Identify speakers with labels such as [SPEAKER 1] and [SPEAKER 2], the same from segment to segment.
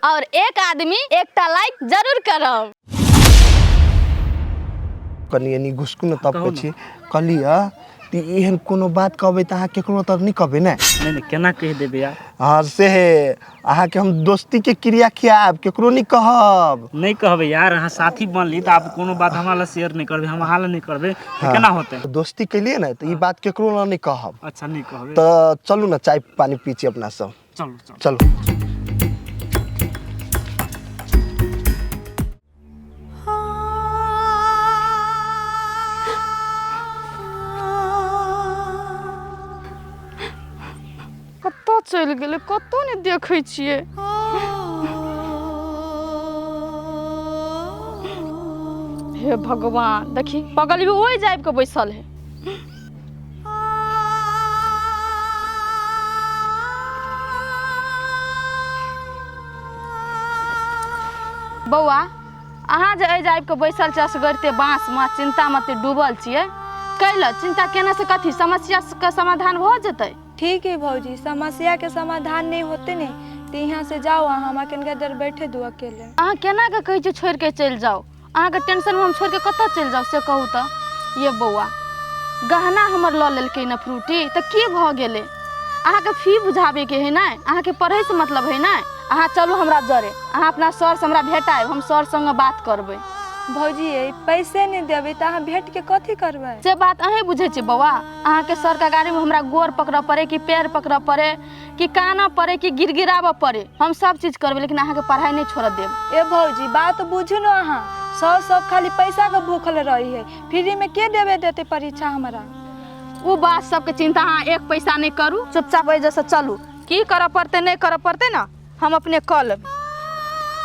[SPEAKER 1] और एक आदमी एकटा लाइक जरूर करब।
[SPEAKER 2] कनि एनी घुसकू ने तब
[SPEAKER 3] कहू
[SPEAKER 2] कहै छी कहलियै तऽ एहन कोनो बात कहबै तऽ अहाँ केकरो तऽ नहि कहबै ने।
[SPEAKER 3] नहि नहि, केना कहि देबै यार।
[SPEAKER 2] हँ से अहाँके हम दोस्तीके क्रिया खियाब, केकरो नहि कहब।
[SPEAKER 3] नहि कहबै यार, अहाँ साथी बनली तऽ आब कोनो बात हमरा लए शेयर नहि करबै, हम अहाँ लए नहि करबै तऽ केना होतै?
[SPEAKER 2] दोस्ती केलियै ने तऽ ई बात केकरो लए नहि कहब।
[SPEAKER 3] अच्छा नहि कहबै।
[SPEAKER 2] तऽ चलू ने चाय पानी पी छी अपना सब।
[SPEAKER 3] चलू चलू
[SPEAKER 2] चलू।
[SPEAKER 1] कतऽ चलि गेलै? कतौ नहि देखै छियै। हे भगवान, देखी बगलमे ओहि जाबि कऽ बैसल है। बौआ, अहाँ जे एहि आबि कऽ बैसल छी असगरते बाँसमे, चिन्तामे एते डूबल छियै, कैला चिन्ता केने से कथी समस्याके समाधान भऽ जेतै?
[SPEAKER 4] ठीक है भौजी, समस्या के समाधान नहीं होते ने तो यहाँ से जाओ अहाँ, हमरा कनिका देर बैठे दू अकेले।
[SPEAKER 1] अहाँ केना कऽ कहै छियै छोड़ि कऽ चलि जाउ? अहाँके टेंशनमे हम छोड़ि कऽ कतऽ चलि जाउ से कहू तऽ? ये बौआ, गहना हमर लऽ लेलकै ने फ्रूटी तऽ की भऽ गेलै? अहाँके फी बुझाबैके हइ ने, अहाँके पढ़ैसँ मतलब हइ ने? अहाँ चलू हमरा जरे, अहाँ अपना सरसँ हमरा भेटायब, हम सर सङ्गे बात करबै।
[SPEAKER 4] भौजी ये, पैसे नहीं देबै तऽ अहाँ भेंट के कथी करबै?
[SPEAKER 1] से बात अहीं बुझै छियै बौआ। अहाँके सरके गाड़ीमे हमरा गोर पकड़ऽ पड़े कि पैर पकड़ऽ पड़े कि कानऽ पड़े कि गिड़गिड़ाबऽ पड़े, हम सब चीज करबै, लेकिन अहाँके पढ़ाइ नहि छोड़ऽ देब।
[SPEAKER 4] ए भौजी, बात बुझू ने अहाँ, सर सब खाली पैसा के भूखल रही है, फ्री में के देवे देते परीक्षा हमरा?
[SPEAKER 1] ओ बात सबके चिंता अहाँ एक पैसा नहि करू, चुपचाप एहि जैसे चलू। की करऽ पड़तै नहि करऽ पड़तै ने हम अपने कऽ लेबै।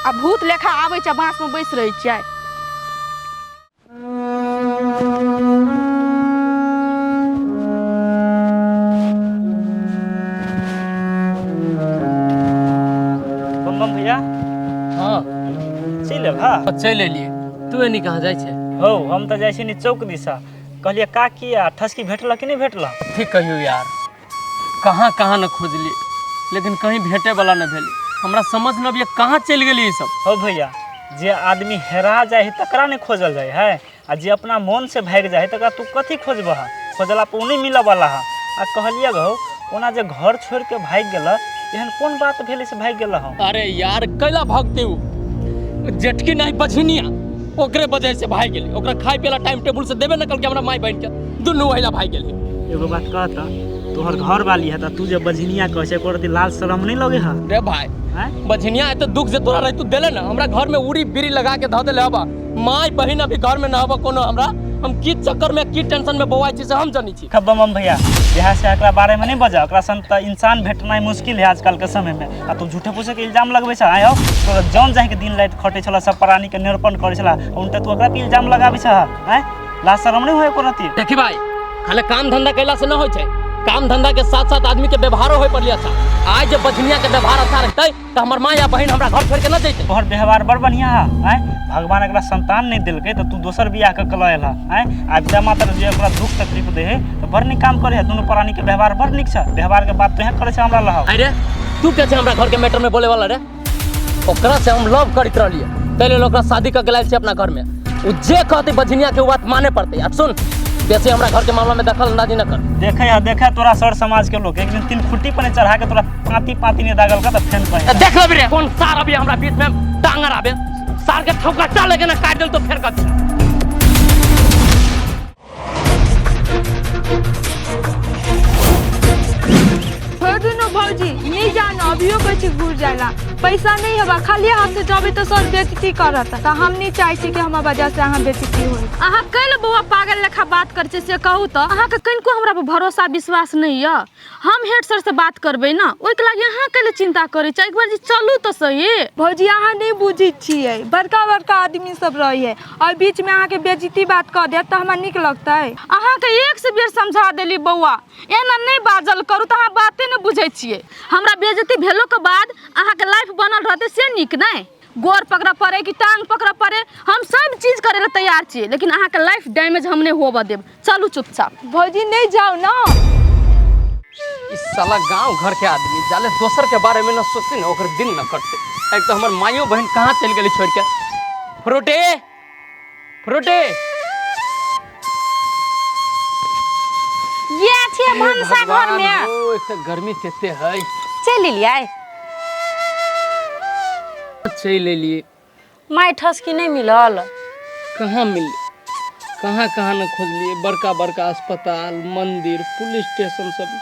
[SPEAKER 1] आ भूत लेखा आबै छै बाँसमे बैस रहै छियै।
[SPEAKER 3] बम बम भैया।
[SPEAKER 5] हाँ।
[SPEAKER 3] चलि एब? हाँ
[SPEAKER 5] चलि एलियै। तू एनी कहाँ जाइ छै?
[SPEAKER 3] हौ, हम तऽ जाइ छी नी चौक दिशा। कहलियै का किया ठसकी भेटल कि नहि भेटल?
[SPEAKER 5] ठीक कहियौ यार, कहाँ कहाँ न खोजली लेकिन कहीं भेटे वाला न भेली। हमरा समझ न अबियै कहाँ चलि गेली ई सब।
[SPEAKER 3] हौ भैया, जे आदमी हेरा जाइ है तकरा नहि खोजल जाइ है, आ जे अपना मन से भागि जाइ है तकरा तू कथी खोजबह? खोजला पर ओ नहि मिलऽ वाला है। आ कहलियै हौ, ओना जे घर छोड़ि के भागि गेल, एहन कोन बात भेलै से भागि गेल हौ?
[SPEAKER 5] अरे यार, कैला भगते उ जेठकी नहीं बझिनिया, ओकरे वजह से भागि गेली। ओकरा खाय पियला टाइम टेबुल से देबे न कलकै हमरा माय बहिन के, दुनू वहिला भागि गेली।
[SPEAKER 3] एगो बात कह तऽ, तोहर घर वाली है तऽ तू जे बझिनिया कहै छै, एको रत्ती लाज शरम नहि लगे है?
[SPEAKER 5] रे भाई, बझिनिया एते दुख जे तोरा रही तू देले ना, हमरा घर में उड़ी बीड़ी लगा के धऽ देले हबा। माय बहिन अभी घर में न हबा कोनो हमरा, हम की चक्कर में की टेंशन में बौआइ छी से हम जानी छी।
[SPEAKER 3] खब्बा मम भैया, यहाँ से एकरा बारे में नहीं बजा, ओकरा सन तऽ इंसान भेटनाइ मुश्किल है आजकल के समय में, आ तू झूठे फूसे के इल्जाम लगबै छ। आय हो, तोरा जौन जाहि के दिन राति खटै छला, सब प्राणी के निरूपण करै छला, उनटा तू ओकरा पे इल्जाम लगाबै छ? आय, लाज शरम नहीं होय एको रत्ती?
[SPEAKER 5] देखी भाई, खाली काम धंधा कैला से न होइ छै, काम धंधा के साथ साथ आदमी के व्यवहारो होय पड़ली अच्छा। आइ जे बझनिया के व्यवहार अच्छा रहतै तऽ हमर माँ या बहिन हमरा घर छोड़ के न जैतै।
[SPEAKER 3] तोहर व्यवहार बड़ बढ़िया है। आय, भगवान एकरा संतान नहीं देलकै तऽ तू दोसर बियाह कऽ के लऽ एलह। आय, आब जा मात्र जे ओकरा दुख तकलीफ दे है तऽ बड़ नीक काम करे है। दुनू प्राणी के व्यवहार बड़ नीक छै, व्यवहार के बात तोहे करे छै हमरा लहौ।
[SPEAKER 5] अरे तू के छै हमरा घर के मैटर में बोले वाला रे? ओकरा से हम लव करैत रहलियै, ताहि लेल ओकरा शादी कऽ के लायल छी अपना घर में। उ जे कहतै बझनिया के, उ बात माने पड़तै। आ सुन, बेसी हमरा घर के मामला में दखल अंदाजी न कर।
[SPEAKER 3] देखे है, देखे तोरा सर समाज के लोग एक दिन तीन खुट्टी पर चढ़ा के तोरा पाती पाती नहीं दागल का तऽ फेन कहे।
[SPEAKER 5] देख लेबी रे, कोन सार अभी हमरा बीच में टांगर आबे, सार के ठोका डाले के ना काट देल तो फेर कथी।
[SPEAKER 4] छोड़ दू ना भौजी, नहीं जाना अभियो कहै छी घूर जाला, पैसा नहीं हवा, खाली हाथ से जाबे तो सर बेइज्जती करत, तऽ हम नहीं चाहै छी कि हमरा वजह से अहाँ बेइज्जती होय।
[SPEAKER 1] अहाँ कैले बौआ पागल लेखा बात करै छियै से कहू तऽ? अहाँके कनिको हमरा पर भरोसा विश्वास नहि यऽ? हम हेड सर से बात करबै ने, ओहिके लागि अहाँ कैले चिंता करै छियै? एक बार जे चलू तऽ सही।
[SPEAKER 4] भौजी अहाँ नहीं बुझै छियै, बड़का बड़का आदमी सब रहै है और बीच में अहाँके बेइज्जती बात कऽ देत तऽ हमरा नीक लगतै?
[SPEAKER 1] अहाँके एक से बेर समझा देली बौआ, एना नहि बाजल करू, तऽ अहाँ बाते नहि बुझै छियै। हमरा बेइज्जती भेलो के बाद अहाँके लाइफ बनल रहतै से नीक नहि? गोर पकड़ऽ पड़े कि टांग पकड़ऽ पड़े, हम सब चीज करै लए तैयार छियै, लेकिन अहाँके लाइफ डैमेज हम नहि होबऽ देब। चलू चुपचाप।
[SPEAKER 4] भौजी नहीं जाओ ना।
[SPEAKER 5] इस साला गांव घर के आदमी जाले दोसर के बारे में न सोचते न ओकर दिन न कटते। एक तो हमर माइयो बहन कहाँ चल गेली छोड़ के। फ्रूटी फ्रूटी
[SPEAKER 6] ये छियै भनसा घर में।
[SPEAKER 5] ओ एक तो गर्मी तेते है।
[SPEAKER 6] चलि एलियै?
[SPEAKER 5] चलि एलियै।
[SPEAKER 6] माय ठसकी नहि मिलल?
[SPEAKER 5] कहाँ मिललै, कहाँ कहाँ न खोजलियै। बड़का बड़का अस्पताल, मंदिर, पुलिस स्टेशन सब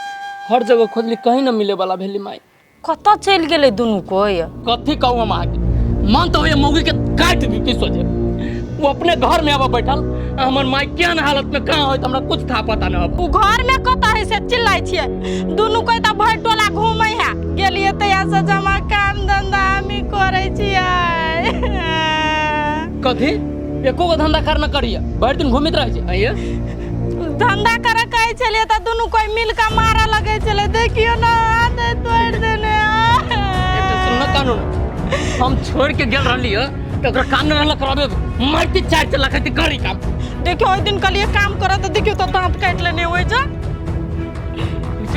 [SPEAKER 5] हर जगह खोजली, कहीं न मिले वाला भेली माय।
[SPEAKER 6] कतऽ चलि गेलै दुनू कोइ?
[SPEAKER 5] कथी कहू हम अहाँके, मन तऽ होइए मौगी के काटि दी सोचे। वो अपने घर में आब बैठल, आ हमर माय केहन हालत में कहाँ होइत हमरा कुछ था पता न।
[SPEAKER 6] ओ घर में कतऽ है से चिल्लाइ छियै? दुनू कोइ तऽ भरि टोला घूमै है। गेलियै तहिया से जमा काम धंधा हमी करै छियै।
[SPEAKER 5] कथी एको गो धंधा कर न करिए, भरि दिन घूमित रहै छै। आइए
[SPEAKER 6] धंधा करे कहै छलियै तऽ दुनू कोइ मिल कऽ मारऽ लगै छलै। देखियौ ने हाथ तोड़ि देने।
[SPEAKER 5] एकटा सुन न कानून, हम छोड़ के गेल रहली है तऽ ओकरा काम न रहल कराबे, मारती चारि चला खाती करी काम।
[SPEAKER 6] देखियौ ओहि दिन कहलियै काम करऽ तऽ देखियौ तऽ दाँत काटि लेने होइ जा।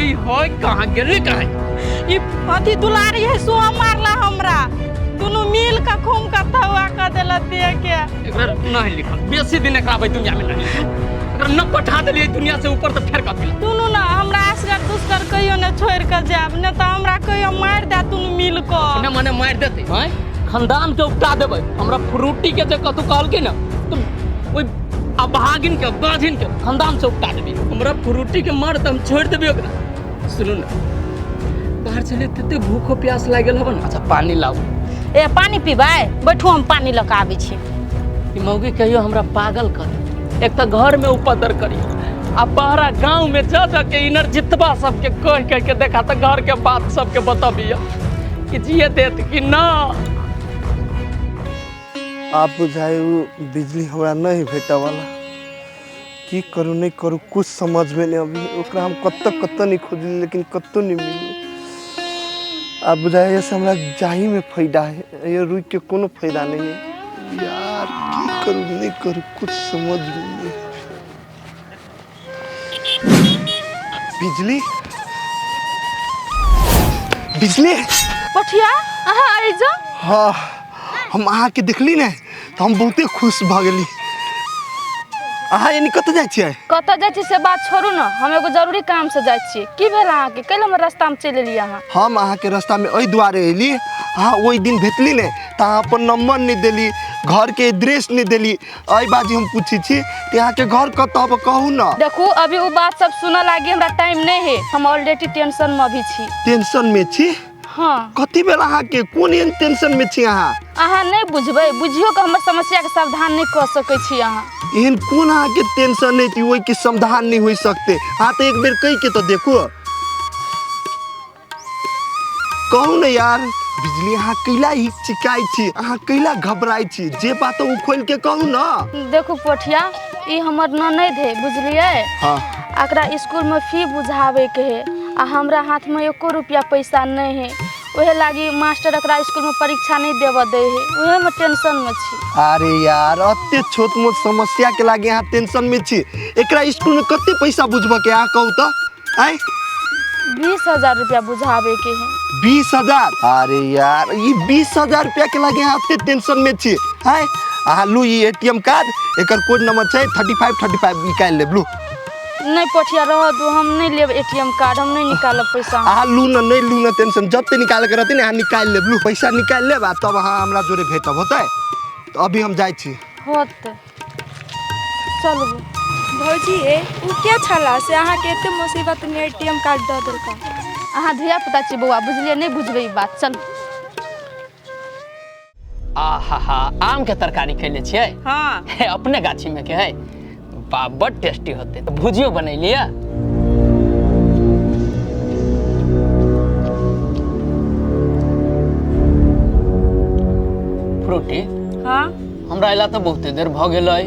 [SPEAKER 5] ई होय कहाँ गेली कहाँ?
[SPEAKER 6] ई अथी दुलारी है सो मारला हमरा। दुनू मिल कऽ घूम कऽ थौआ कऽ देलक देह के।
[SPEAKER 5] एकरा नहीं लिखल बेसी दिन एकरा आबै दुनिया में नहीं, एकरा न पठा देलियै दुनिया से ऊपर तऽ फेर कथी।
[SPEAKER 6] दुनू न हमरा असगर दुसगर कहियो ने छोड़ि कऽ जायब, नहि तऽ हमरा कहियो मारि देत दुनू मिल कऽ।
[SPEAKER 5] अपने मने मारि देतै, आँय खानदान के उपटा देबै। हमरा फ्रूटी के जे कतौ कहलकै ने तऽ ओहि अभागिन के बाझिन के खानदान से उपटा देबै। हमरा फ्रूटी के मार तऽ हम छोड़ि देबै ओकरा। सुनू ने, बाहर छलियै तते भूखो प्यास लागल हबन। अच्छा पानी लाउ।
[SPEAKER 6] ए पानी पीबै? बैठू हम पानी लऽ कऽ आबै छी।
[SPEAKER 5] ई मौगी कहियो हमरा पागल कर देतै। एक तऽ घर में उपद्र करी आ बाहरा गाँव में जा जा के इनर जितबा सबके कह कह के देखा तऽ घर के बात सबके बतबिया कि जिए देत कि ना।
[SPEAKER 2] आप बुझाइ उ बिजली हमरा नहीं भेटऽ वाला। की करू नहीं करू कुछ समझ में नहीं अभी। ओकरा हम कतऽ कतऽ नहीं खोजली लेकिन कतौ नहीं मिलल। आप बुझाइ से हमरा जाही में फायदा है, ये रुक के कोनो फायदा नहीं है यार। की करू नहीं करू कुछ समझ में नहीं। बिजली बिजली
[SPEAKER 1] पठिया अहाँ आबि जाउ।
[SPEAKER 2] हाँ हम अहाँके देखली ने तऽ हम बहुते खुश भऽ गेली। अहाँ यानी कतऽ जाइ छियै?
[SPEAKER 1] कतऽ जाइ छी से बात छोड़ू ने, हम एगो जरूरी काम से जाइ छी। की भेल अहाँके? कैला हमर रास्तामे चलि एलियै अहाँ?
[SPEAKER 2] हम अहाँके रास्तामे एहि दुआरे एली, अहाँ ओहि दिन भेटली ने तऽ अहाँ अपन नंबर नहि देली, घरके एड्रेस नहि देली। एहि बाजी हम पूछै छी कि अहाँके घर कतऽ हब कहू ने।
[SPEAKER 1] देखू अभी ओ बात सब सुनऽ लागी हमरा टाइम नहीं है, हम ऑलरेडी टेंशन में अभी छी।
[SPEAKER 2] टेंशन में छी?
[SPEAKER 1] हाँ।
[SPEAKER 2] कथी भेल अहाँके? कोन एहन टेंशन में छी अहाँ?
[SPEAKER 1] अहाँ नहीं बुझबै, बुझियो के हमर समस्या के समाधान नहीं कऽ सकै छी अहाँ।
[SPEAKER 2] एहन कोन अहाँके टेंशन नहीं थी ओहिके समाधान नहीं हो सकते? अहाँ तऽ एक बेर कहि के तऽ देखू। कहू ने यार बिजली, अहाँ कैला हिचकिचाइ छी, अहाँ कैला घबराइ छी? जे बात ओ खोलि के कहू ने।
[SPEAKER 1] देखू पोठिया, ई हमर ननैद है बुझलियै।
[SPEAKER 2] हाँ।
[SPEAKER 1] एकरा स्कूल में फी बुझाबे के है आ हमरा हाथ में एको रुपया पैसा नहीं है। ओहे लागी मास्टर एकरा स्कूल में परीक्षा नहीं देबऽ दै है, ओहे में टेंशन में छी।
[SPEAKER 2] अरे यार अते छोट मोट समस्या के लागे अहाँ टेंशन में छी। एकरा स्कूल में कते पैसा बुझबऽ के अहाँ कहू तऽ? आँय
[SPEAKER 1] 20,000 रुपया बुझाबे के है।
[SPEAKER 2] 20,000? अरे यार ई 20,000 रुपया के लागे अहाँ अते टेंशन में छी। आँय अहाँ लू ई ATM card, एकर कोड नंबर छै 3535, निकालि लेब लू।
[SPEAKER 1] नहीं पोठिया रह दू, हम नहीं लेब ATM card, हम नहीं निकालब पैसा।
[SPEAKER 2] अहाँ लू न, नहीं लू न टेंशन, जते निकाले के रहतै ने अहाँ निकालि लेब लू, पैसा निकालि लेब आ तब अहाँ हमरा जोरे भेटब होतै। तऽ अभी हम जाइ छी।
[SPEAKER 1] होतै चलू।
[SPEAKER 4] भौजी ए उ के छला से अहाँके एते मुसीबत में ATM card दऽ देलका?
[SPEAKER 1] अहाँ धिया पुता छी बौआ बुझलियै, नहीं बुझबै ई बात। चलू।
[SPEAKER 5] आहा हा, आम के तरकारी खैले छियै?
[SPEAKER 6] हाँ।
[SPEAKER 5] अपने गाछी में के है, बा बड टेस्टी होते। तो भुजियो बनैलियै? फ्रूटी।
[SPEAKER 6] हाँ।
[SPEAKER 5] हमरा अयला तऽ बहुते देर भऽ गेलै,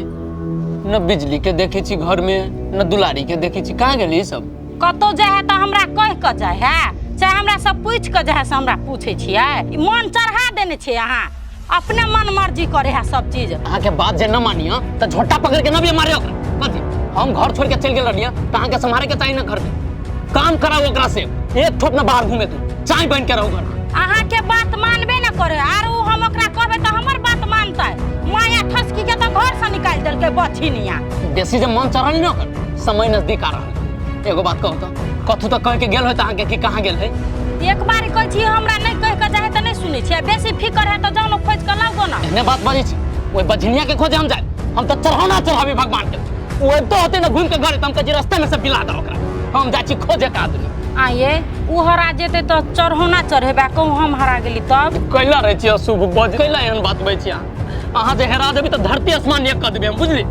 [SPEAKER 5] न बिजली के देखै छी घर में, न दुलारी के देखै छी। कहाँ गेली सब?
[SPEAKER 6] कतौ जाइ है तऽ हमरा कहि कऽ जाइ है, चाहे हमरा सब पूछि कऽ जाइ है से हमरा पूछै छियै। ई मन चढ़ा देने छियै अहाँ, अपने मन मर्जी करे है सब चीज।
[SPEAKER 5] अहाँके बात जे न मानियो तऽ झोटा पकड़ के न भी मारियो ओकरा। कथी हम घर छोड़ के चलि गेल रहलियै तऽ अहाँके सम्हारे के चाही ने घर में। काम कराओ ओकरा से, एक ठोप ना बाहर घूमे तू, चाय बन के रहू घर।
[SPEAKER 6] अहाँके बात मानबे न करे, आर उ हम ओकरा कहबै तऽ हमर बात मानतै। माया ठसकी के तऽ घर से निकालि देलकै बछिनिया।
[SPEAKER 5] बेसी जे मन चढ़ल न ओकर, समय नजदीक आ रहल। एगो बात कहू तो, कथू तो कह के गेल होय त अहाँके कि कहाँ गेल है?
[SPEAKER 6] एक बार कहै छी हमरा नहीं कह के जाए तऽ नहीं सुनै छियै, बेसी फिकर है तऽ जाउ ने खोजि के लाउ ने।
[SPEAKER 5] एहने बात बजै छी, ओहि बझिनिया के खोजे हम जाए, हम तऽ चढ़ौना चढ़ाबी भगवान के। ओ अबितो होतै ने घूम के घरे तऽ हम कहै छी रास्ते में से बिला दऽ ओकरा, हम जाइ छी खोजे के आदमी।
[SPEAKER 6] आये उ हरा जेतै तऽ चढ़ौना चढ़ेबै, कहूँ हम हरा गेली तब?
[SPEAKER 5] कैला रहै छी अशुभ बज, कैला एहन बात बजै छी अहाँ? अहाँ जे हेरा देबै तऽ धरती आसमान एक कऽ देबै हम, बुझली?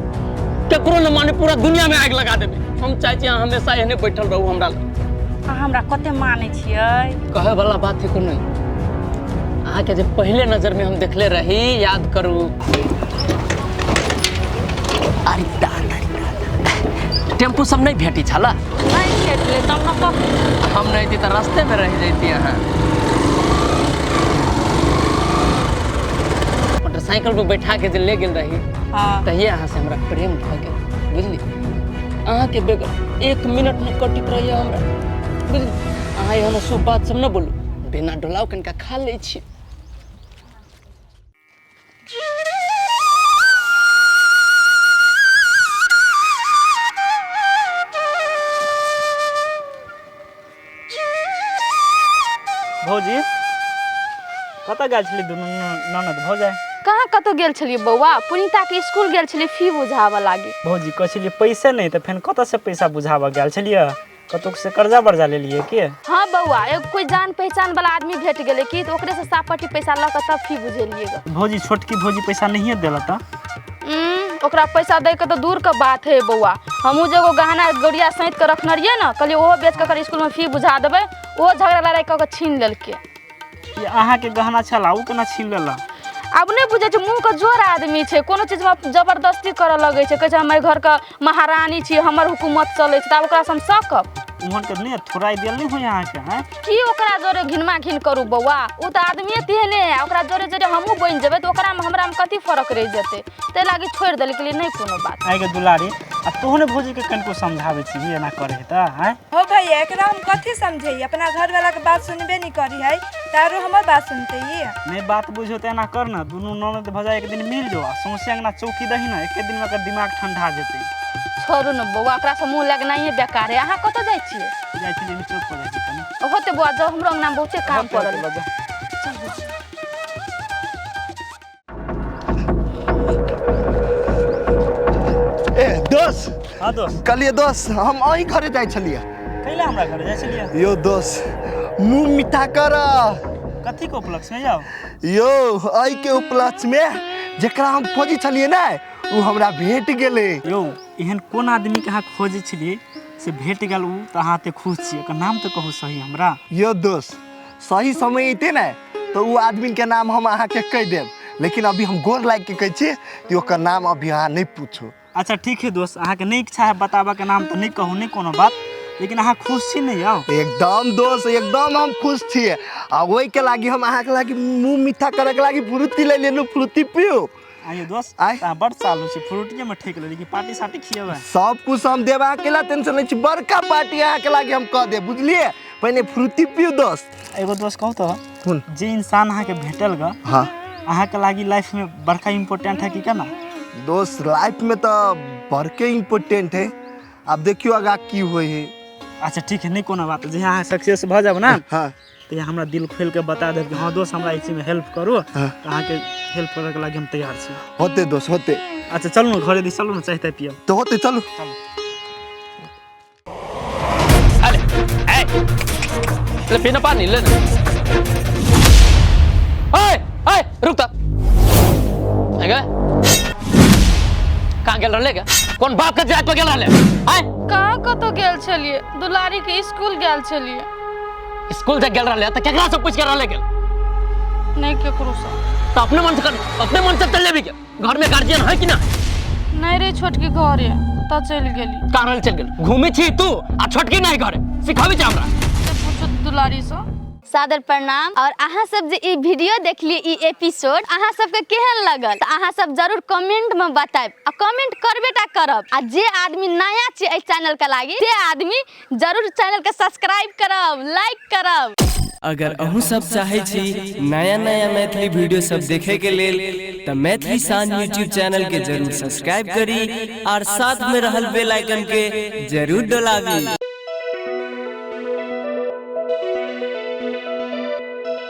[SPEAKER 5] केकरो न माने पूरा दुनिया में आगि लगा देबै। हम चाहै छी अहाँ हमेशा एहने बैठल रहू हमरा लग।
[SPEAKER 6] अहाँ हमरा कते मानै छियै।
[SPEAKER 5] कहे वाला बात है कोनो, अहाँके जे पहले नजर में हम देखले रही, याद करू। अरे दादा टेम्पू सब नहीं भेटी छला?
[SPEAKER 6] नहीं भेटलै तब न कह।
[SPEAKER 5] हम नहीं थी तऽ रास्ते में रह जैती अहाँ। मोटरसाइकिल पर बैठा के जे ले गेल रही,
[SPEAKER 6] हाँ
[SPEAKER 5] तहिए अहाँ से हमरा प्रेम भऽ गेल, बुझली? अहाँके बगैर एक मिनट नहि कटैत रहैए हमरा, बुझली? अहाँ एहन अशुभ बात सब नहि बोलू, बिना डोलाव कनिका खा लै छी।
[SPEAKER 3] भौजी कतऽ गेल छली दुनू ननद भौजाइ?
[SPEAKER 1] कहाँ कतौ गेल छलियै बौआ, पुनीता के स्कूल गेल छलियै फी बुझाबऽ लागी।
[SPEAKER 3] भौजी कहै छलियै पैसे नहि, तऽ फेर कतऽ से पैसा बुझाबऽ गेल छलियै? कतौ से कर्जा बर्जा लेलियै की?
[SPEAKER 1] हाँ बौआ, एगो कोई जान पहचान वाला आदमी भेट गेलै की, तऽ ओकरे से सापट्टी पैसा लऽ कऽ तब फी बुझेलियै ग।
[SPEAKER 3] भौजी छोटकी भौजी पैसा नहिए देलक तऽ?
[SPEAKER 1] ओकरा पैसा दै के तऽ दूर के बात है बौआ। हमहूँ जे एगो गहना गौरिया सैंत के रखने रहियै ने, कहलियै ओहो बेच कऽ एकर स्कूल में फी बुझा देबै, ओहो झगड़ा लड़ाई कऽ के छीन लेलकै।
[SPEAKER 3] ई अहाँके गहना छला, ओ केना छीन लेलक?
[SPEAKER 1] आब नहि बुझै छै, मुँह के जोर आदमी छै, कोनो चीजमे जबरदस्ती करऽ लगै छै, कहै छै हम एहि घरके महारानी छी, हमर हुकूमत चलै छै, तऽ आब ओकरासँ हम सकब?
[SPEAKER 3] ओहन के नहि थोड़ाइ देल नहि होय अहाँके? हैं
[SPEAKER 1] की ओकरा जोरे घिनमा घिन करू बौआ, ओ तऽ आदमीए तेहने है, ओकरा जोरे जोरे हमहूँ बनि जेबै तऽ ओकरामे हमरामे कथी फरक रहि जेतै, ताहि लागी छोड़ि देलियै, कहलियै नहि कोनो बात।
[SPEAKER 3] आइ के दुलारी, आ तोहू ने भौजी के कनिको समझाबै छी एना करे है तऽ? हैं
[SPEAKER 4] हो भैया, एकरा हम कथी समझैयै? अपना घर वाला के बात सुनबे नहीं करी है तारो हमर बात सुनते ही।
[SPEAKER 3] नहीं बात बुझो तऽ एना कर ना, दुनू ननद भौजाइ एक दिन मिल जो आ सौंसे अंगना चौकी दही ना, एके दिन में ओकर दिमाग ठंडा जेतै।
[SPEAKER 1] छोड़ू ने बौआ, ओकरासँ मुँह लगनाइए बेकार है। अहाँ कतऽ जाइ छियै?
[SPEAKER 3] जाइ छी चौक पर जाइ छी कनि।
[SPEAKER 1] होते बौआ जाउ, हमरो अंगनामे बहुते काम पड़ल है।
[SPEAKER 2] ए दोस्त।
[SPEAKER 3] हाँ दोस्त।
[SPEAKER 2] कहलियै दोस्त हम अहीं घरे जाइ छलियै।
[SPEAKER 3] कैला हमरा घरे जाइ छलियै?
[SPEAKER 2] यो दोस्त मुँह मीठा कर।
[SPEAKER 3] कथी के उपलक्ष्य में जाओ?
[SPEAKER 2] यो एहि के उपलक्ष्य में जेकरा हम खोजै छलियै ने, उ हमरा भेट गेलै।
[SPEAKER 3] यो एहन कोन आदमी के अहाँ खोजै छलियै से भेट गेल उ, तऽ अहाँ एते खुश छियै? ओकर नाम तऽ कहू सही हमरा।
[SPEAKER 2] यो दोस्त सही समय अयतै ने तऽ उ आदमी के नाम हम अहाँके कहि देब, लेकिन अभी हम गोर लागि के कहै छी कि ओकर नाम अभी अहाँ नहि पूछू।
[SPEAKER 3] अच्छा ठीक है दोस्त, अहाँके नहि इच्छा है बताबऽ के नाम तऽ नहि कहू, नहि कोनो बात, लेकिन अहाँ खुश छी ने यौ?
[SPEAKER 2] एकदम दोस्त, एकदम हम खुश छियै। आ ओहिके लागि हम अहाँके लागि मुँह मीठा करैके लागि फ्रूटी ले लेलहुँ, फ्रूटी पियू।
[SPEAKER 3] आइयो दोस्त,
[SPEAKER 2] आइ।
[SPEAKER 3] अहाँ बड़ चालू छी, फ्रूटिए में ठेक लेली कि पार्टी सार्टी खिएबै?
[SPEAKER 2] सब कुछ हम देब, अहाँके ला टेंशन नहि छी, बड़का पार्टी अहाँके लागि हम कऽ देब, बुझलियै? पहिने फ्रूटी पियू दोस्त।
[SPEAKER 3] एगो दोस्त कहू तऽ,
[SPEAKER 2] कोन?
[SPEAKER 3] जे इंसान अहाँके भेटल ग,
[SPEAKER 2] हाँ
[SPEAKER 3] अहाँके लागि लाइफ में बड़का इम्पोर्टेंट है कि केना?
[SPEAKER 2] दोस्त लाइफ में तऽ बड़के इम्पोर्टेंट है, आब देखियौ आगा की होइ है।
[SPEAKER 3] अच्छा ठीक है, नहीं कोनो बात, जे अहाँ सक्सेस भऽ जाब ना,
[SPEAKER 2] हाँ
[SPEAKER 3] तऽ हमरा दिल खोलि के बता देब कि हाँ दोस्त हमरा एहि चीजमे हेल्प करू,
[SPEAKER 2] हाँ।
[SPEAKER 3] तऽ अहाँके हेल्प करैके लागि हम तैयार छी।
[SPEAKER 2] होते दोस्त होते।
[SPEAKER 3] अच्छा चलू ने घरे दिस चलू ने, चाय ताय पियब।
[SPEAKER 2] तऽ होते चलू।
[SPEAKER 3] चलू।
[SPEAKER 5] अरे ए ले पीना पानी ले ना। ओए ओए रुक त, आगे कहाँ गेल रहले गे? कोन बाप के जात पर गेल रहले? आय
[SPEAKER 1] कहाँ कतौ गेल छलियै, दुलारी के स्कूल गेल छलियै।
[SPEAKER 5] स्कूल जे गेल रहले तऽ केकरा से पूछ के रहले गेल?
[SPEAKER 1] नहीं केकरो से।
[SPEAKER 5] तऽ अपने मन से कर, अपने मन से चल जेबी के? घर में गार्जियन है कि ना?
[SPEAKER 1] नहीं रे छोटकी घरे तऽ चलि गेली।
[SPEAKER 5] कहाँ रहल चलि गेल? घूमे छी तू आ छोटकी नहीं घरे, सिखाबी छै हमरा?
[SPEAKER 1] से पूछू दुलारी से। सादर प्रणाम। और अहाँ सब जे ई वीडियो देखलिए, ई एपिसोड अहाँ सबके केहन लगल, तऽ अहाँ सब जरूर कमेंट में बतायब आ कमेंट करबे टा करब। आ जे आदमी नया छै एहि चैनल के लागी, से आदमी जरूर चैनल के सब्सक्राइब करब, लाइक करब।
[SPEAKER 7] अगर अहूँ सब चाहै छी नया नया मैथिली वीडियो सब देखे के लेल, तऽ मैथिली शान यूट्यूब चैनल के जरूर सब्सक्राइब करी और साथ में रहल बेल आइकन के जरूर डोलाबी।